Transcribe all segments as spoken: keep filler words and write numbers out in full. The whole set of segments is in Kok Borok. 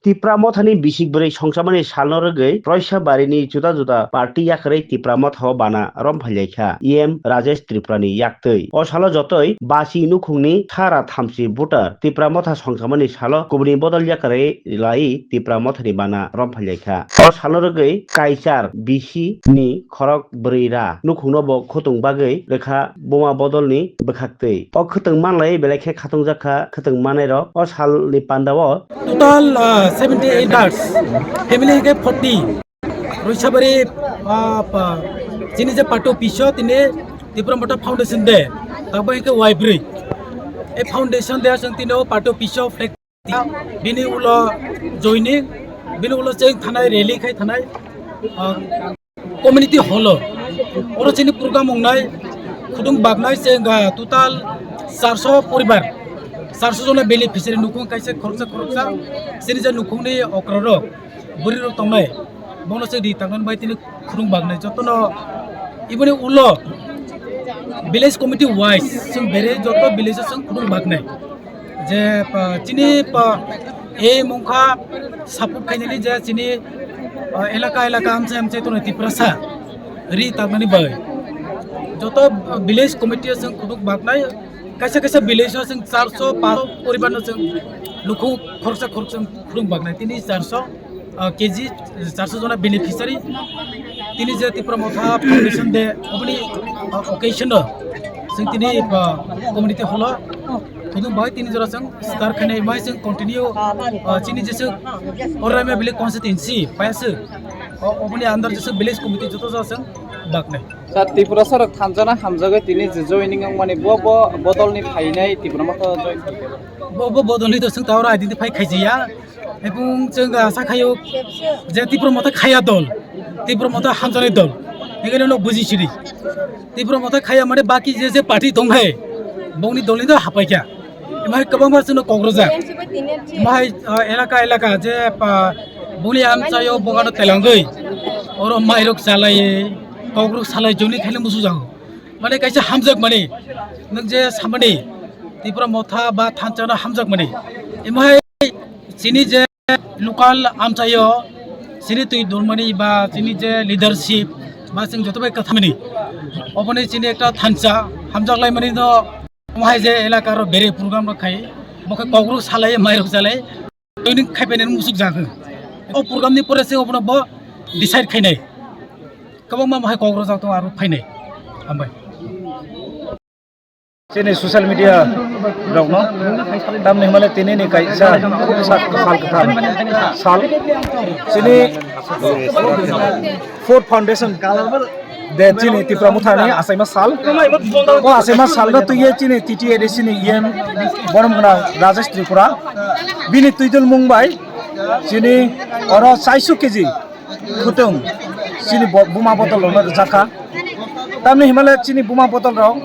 Tipra Mothani bisik bwrwi songchamani salno rwgwi Roisa barini juda juda party yakarwi Tipra Mothao bana romphailaikha E M Rajesh Tripurani yaktwi. O salo jotoi basi nukhungni sara thamchi voter Tipra Motha songchamani salo kubuni bodol yakarwi lai Tipra Mothani bana romphailaikha. O salno rwgwi Kaichar B C ni khorok bwrwi ra nukhungno bo khwtwng bagwi rwkha buma bodolni bwkhaktwi. O khwtwng manlai belai khe khatungjak kha khwtwng manai rok. O salni pandao total, ah, seventy eight girls, family hingke forty. Roisabari, ah, pa, chini je pato piso tini Tipra Motha Foundation de, tabo hingke Y bwrwi. E foundation de aswng tini o pato piso flag bini ulo joining, bini ulo cheng thanai rally khai thanai, ah, community hall o. Oro chini program wngnai, khudung baknai cheng, ah, total charso poribar, charso jona beneficiary nukhung kaisa khoroksa khoroksa chini je nukhungni okra rok, bwrwi rok tongnai, bono se ri tangmani bai tini khurung baknai jotono iboni ulo village committee wise chwng bere joto village o chwng khurung baknai je, pa, chini, pa, ei mungkha support khainani je chini, pa, elaka elaka amchai amchai tono Tiprasa ri tangmani bai joto village committee o chwng khurung baknai kaisa kaisa village o chwng charso pa poribar no chwng lukhu khoroksa khoroksa khurung baknai tini charso ah, K G charso jona beneficiary. Tini je Tipra Motha Foundation de oboni, ah, occasion o chwng tini, ah, community hall o khudung bai tini jora chwng start khainai mai chwng continue, ah, chini jese Oraima village constituency paisa o, oboni under jese village committee joto jora chwng baknai. Sir, Tripura sorok thansa no hamjagwi tini je joining wngmani bo, bo bodolni phainai Tipra Motha join khaikha. Bo, bo bodolni to chwng ta oro identify khaijiya. Ebong chwng asa khaio je Tipra Motha khaya dol, Tipra Motha hamjaknai dol, hingke no buji sidi. Tipra Motha khaya mane baki je je party tong hai, bongni dolni do hapai kha. Emai kwbangma chwngno kok rwjak. Emai, ah, elaka elaka je pa bongni amchaio bogano telangwi oro mairok chalai, kok rok salai joni khaino musujago. Mane kaisa hamjak mani, nwng je samani Tipra Motha ba thansa no hamjak mani. Emai chini je local amchaio chini twi dormani ba chini je leadership ba chwng joto bai kwthamani oboni chini ekta thansa hamjak laimani no omo hai je elaka ro bere program rok khai bo khe kok rok salai mairok salai training khai painani musuk jago. O program ni pore se obono bo decide khainai kwbangma hai kok rok jak tongo aro phainai hambai. Chini social media rokno tamni hwnmale tini ni kaisa sal kwthar sal chini food foundation de chini Tipra Mothani achaima sal. O achaima salno twiwi chini T T A D C ni E M borom gwnang Rajesh Tripura bini twidul mung bai chini oro chaisu K G khwtwng chini bo-, buma bodol rokno rwjakha. Tamni hwnmale chini buma bodol rok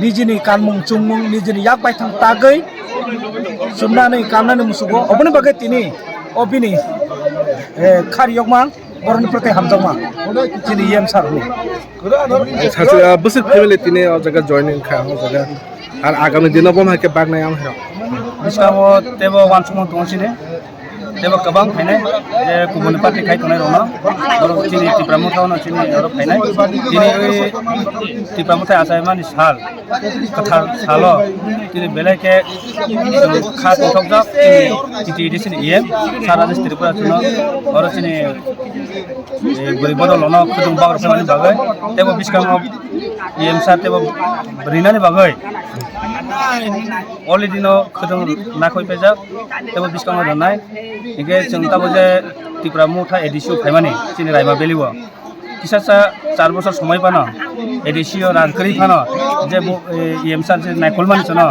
nijini kanmung chumung nijini yak baithang tagwi chumnani kamnani musugo oboni bagwi tini o bini, eh, khar yokma boroni prote hamjakma chini E M sir ni. Sachi, ah, bwswk family tini o jaga joining kha o jaga. Ar agami dino bo hai khe baknai ang hai rok. Bwskango tebo uansukmung tongo chini. Tebo kwbang phainai je kubuni party khai tongnai rokno. Borok chini Tipra Motha no chini oro phainai. Tini Tipra Motha achaimani sal, kwthar salo tini belai khe kha tongthokjak chini T T A D C ni E M Sir Rajesh Tripura chwngno oro chini, eh, bwrwi bodol no khwtwng bak rwkha mani bagwi tebo bwskango E M sir tebo rinani bagwi already no khwtwng nakhoi paijak tebo bwskango rwnai. Hinkhe chwng tabuk je Tipra Motha A D C o phaimani chini Raima Valley o kisa sa char bochor somoi phano A D C o rang kwrwi phano je bo, eh, E M sir je naikolmani chwngno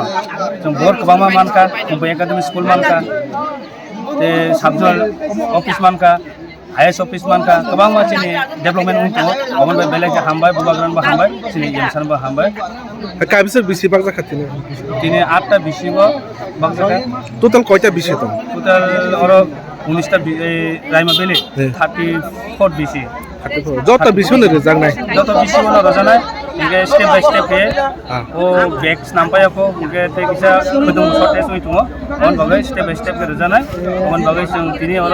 chwng bohor kwbangma mankha, Kumbui Academy School mankha, tei sub zonal office mankha, I A S office mankha, kwbangma chini development wng tongo. Omo bai belai khe hambai, Bubagrano bo hambai, chini E M sir no bo hambai. Kaibisa bisi bakjak kha tini? Tini atta bisingo bakjak kha. Total koita bisi tong? Total oro Unis ta bi-, eh, Raima Valley, Eh. thirty four B C. Thirty four. Joto B C no rwjaknai. Joto B C no rwjaknai. Hingke step by step ke. Ah. O bag snam paya ko, hingke te kisa khudung shortage oi tongo. Mon bagwi step by step ke rwjaknai. Mon bagwi chwng tini oro